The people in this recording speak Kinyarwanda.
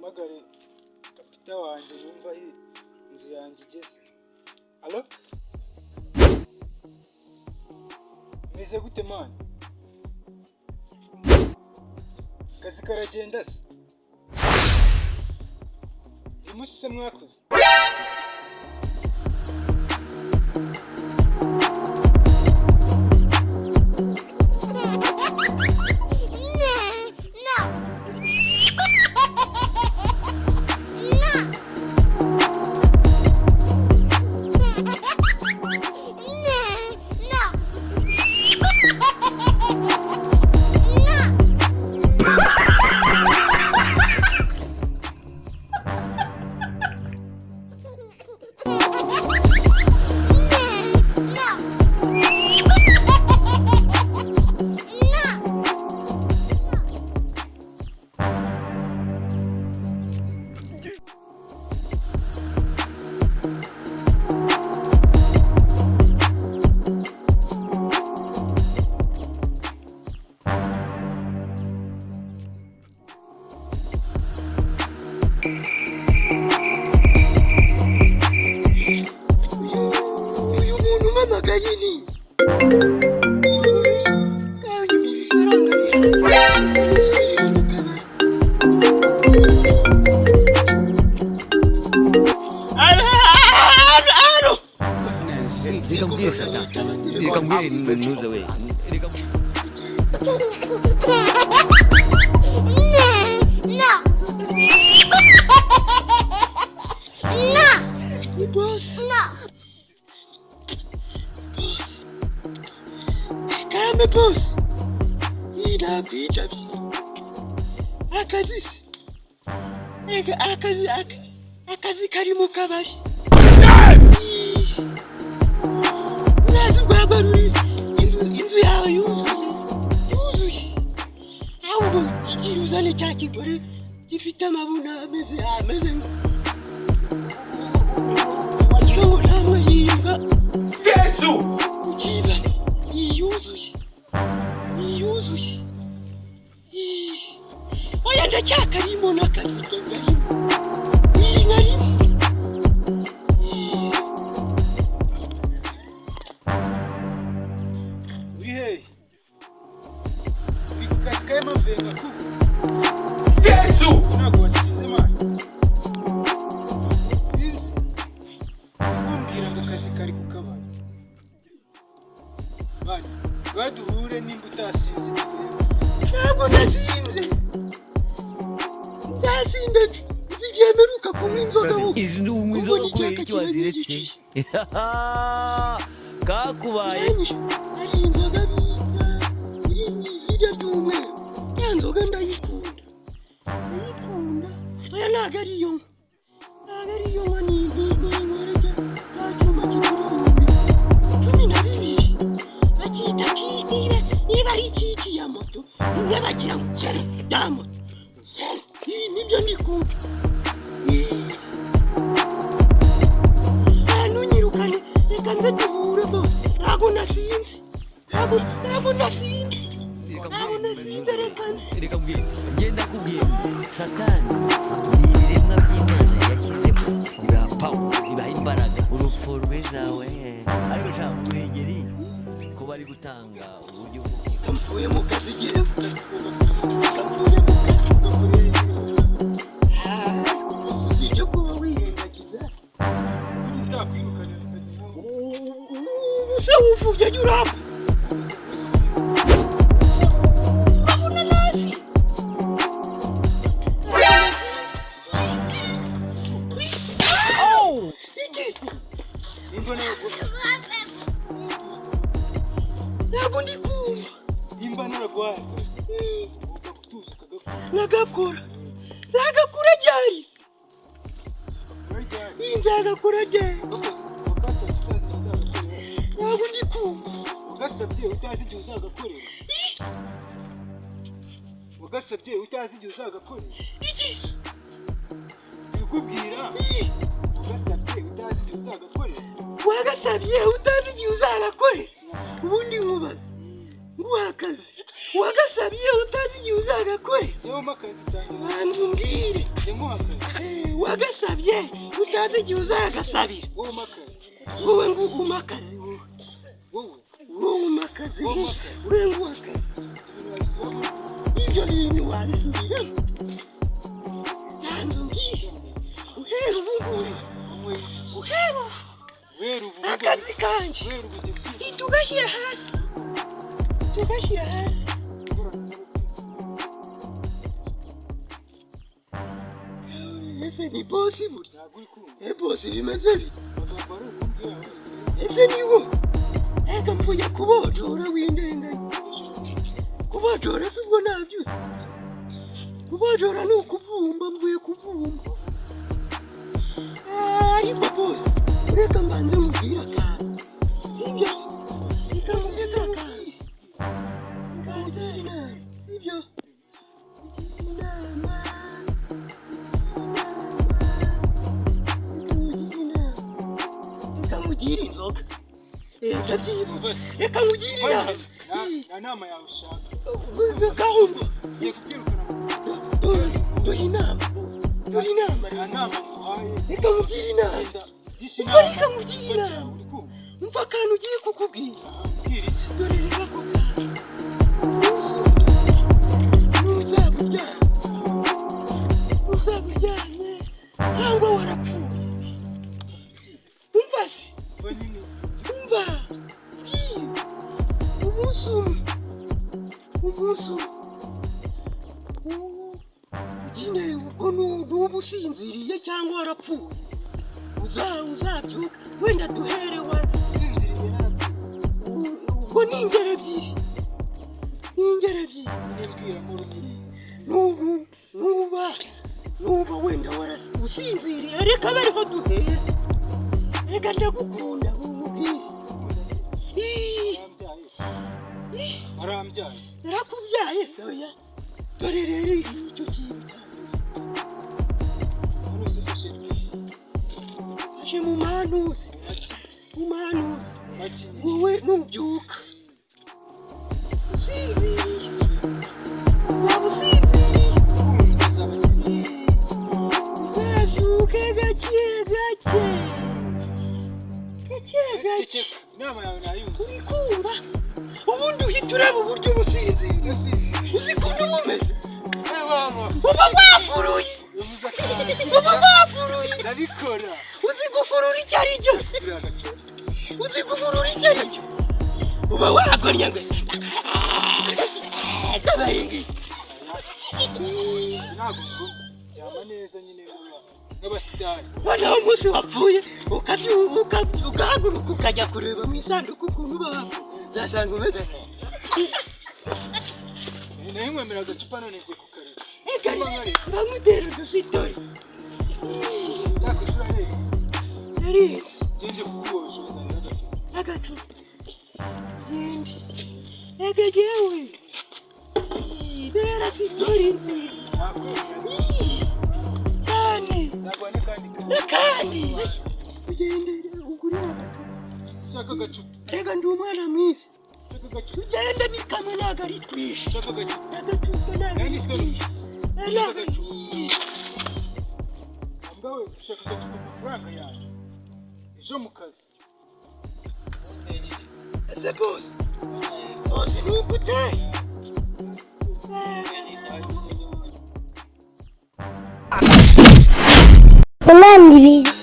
Mpamagare kapita wanjye numva aho inzu yanjye igeze. Allo, meze gute man? Akazi karagenda se? Uyu munsi se mwakoze? Uyu muntu umpamagaye ni kandi mu bifaranga. Alo, alo, alo! Reka mbwire Satan, reka mbwire ntuze we, reka mbwire. Ni boss. Karame boss. Iyi nakwica. Akazi se? Ega akazi akazi kari mu kabari. Urazi urwagwa ruri inzu yawe yuzuye yuzuye. Ahubwo kigira uzane cya kigore gifite amabuno ameze wagira ngo ntabwo yiyumva. Yesu! Ukizane yiyuzuye yiyuzuye. Oya, ndacyakarimo n'akazi karimo iyi nkarimo. Uri hehe? Uri ku kazi karimo mvenga kubu? Yesu! Ntabwo wasinze man? Sinzi kumbwira ngo akazi kari ku kabari man. Baduhure nimba utasinze. Ntabwo nasinze, nzasinda igihe mperuka kunywa inzoga wowe. Izi ni unywa inzoga kubera iki waziretse? Kakubaye. Hari inzoga bita irya by'umweru, ya nzoga ndayikunda, ndayikunda. Oya, ntabwo ari iyo nywa, ntabwo ari iyo nywa, ni inkoreke cya cyuma kigura 12,000, bakita niba ari ikiki ya moto, imwe bagira ngo ya moto. Ibi nibyo ndi kunywa. Ntunyirukane, reka nze duhure bo. Ntabwo nasinze, ntabwo nasinze, ntabwo nasinze, reka nze. Reka mbwire, ngenda kubwira ngo Satani ni ibiremwa by'Imana yashyizeho, bibaha power, bibaha imbaraga. Urupfu rwiza we, ariko shaka mu Ruhengeri ko bari gutanga uburyo bwo kwiga. Mvuye mu kazi, ngiye mu kazi, mvuye mu kazi. Ibyo kuba wirengagiza se uvuye jya uramba urabona nabi. Iki ntabwo ndi kumva. Nimba naraguhaye ugomba gutuza ukagakora. Nkagakora? Nzagakora ryari? Uraryaye. Iyi nzagakora ryari? Wagasabye utazi igihe uzagakorera. Ntabwo ndi kumva. Wagasabye utazi igihe uzagakorera. Wagasabye utazi igihe uzagakorera. Iki? Bikubwira wagasabye utazi igihe uzagakorera. Wagasabye utazi igihe uzagakorera. Ubundi nkubaza, nguha akazi wagasabye utazi igihe uzagakorera? Yewe mpa akazi cyane. Banza umbwire. Njye muha akazi. Ye, utazi igihe uzagasabira. Wowe umakazi. Wowe ngo umpe akazi, wowe. Wowe. Wowe umpe akazi. Wowe umpe akazi. Wowe nguhe akazi. Ibintu wabisubiramo. Ibyo bintu wabisubiramo? Ntanze umbwire, uhera ubu ngubu. Wowe. Uhera ubu. Wera ubu. Akazi kanje Wera ubu ugiye kwiga. tugashyira hasi, tugashyira hasi. Ese ni boss burya? Ntabwo uri kumva. E boss, bimeze bite? Amagambo ari ukumbwira wese. Ese ni wo eka mvuye kubojora w'indenganya? Kubojora se ubwo nabyutse? Kubojora ni ukuvumba, mvuye kuvumba. Ariko boss, reka mbanze mubwire akantu, sibyo? Reka mubwire akantu, reka mugire inama, sibyo? Mugire inama, reka mugire inama, reka mugire inzoga. Ndabyibuka, reka mugire inama. Nta nama yawe ushaka. Gahungu. Ngiye kukwirukana. Dore inama, dore inama. Nta nama nguhaye. Reka mugire inama. Genda gisha Umva, inama. reka mugire inama. Uri kumva? Umva akantu ugiye kukubwira. Mbwira iki? Dore rero ako kantu, nuzaba uryamye, uzaba uryamye cyangwa warapfuye, umva se. Umva nyine. Umva. Ii, umunsi umwe, umunsi umwe nyine ubwo nuba usinziriye cyangwa warapfuye, uzabyuka wenda duhere wa Usinziriye narapfuye. Ubwo ni ingero ebyiri, ni ingero ebyiri. Nyine mbwiramo rumwe. Nubu nuba wenda usinziriye, reka abe ariho duhera. Reka ndagukunda, umubwire. Ii, Warambyaye. ii, Warambyaye. Narakubyaye soya. Dore rero icyo kintu cya mbere. Hano se fashe. Fashe mu manuze, mu manuze. Make nyine. Wowe nubyuka usinziriye, waba usinziriye, Kumva azaba uzabyuke gake gake, gake gake. Ceceka. Inama yawe nayumva. Uri kumva? Ubundi uhita ureba uburyo uba usinziriye, uzi ukuntu uba umeze? Uba wafuruye. Yavuze akantu. Uba wafuruye. Ndabikora. Uzi gufurura icyo ari cyo? Buriya agacupa. Uzi gufurura icyo ari cyo? Uba wagonnye ngo kabaye ngiyi. Ntabwo byaba neza nyine nk'abasitari. Noneho umunsi wapfuye, ukabyuka, ugahaguruka, ukajya kureba mu isanduku ukuntu uba wapfuye, uzasanga umeze neza. Nayo nywemera agacupa none ngiye kukareka. Reka bamutera udusitori. Cyakora urarenze. Narize. Ngende kukubojoza rero agacupa. Agacupa gende. Ega jewe bera sitori nziza. Nakwemera. Cyane. Nzaguha n'akandi kantu. N'akandi, ugende ugurire agacupa. Ushaka agacupa. Reka, ndi umwana mwiza. Ushaka agacupa. Tugende, ni kamwe, ntabwo ari twinshi. Ushaka agacupa. Agacupa ntabwo ari twinshi. Ntabwo ari Mbwa we, ushaka agacupa amafaranga yawe. Ejo mu kazi. Ese boss, boss, ni uko uteye? Imana ibizi.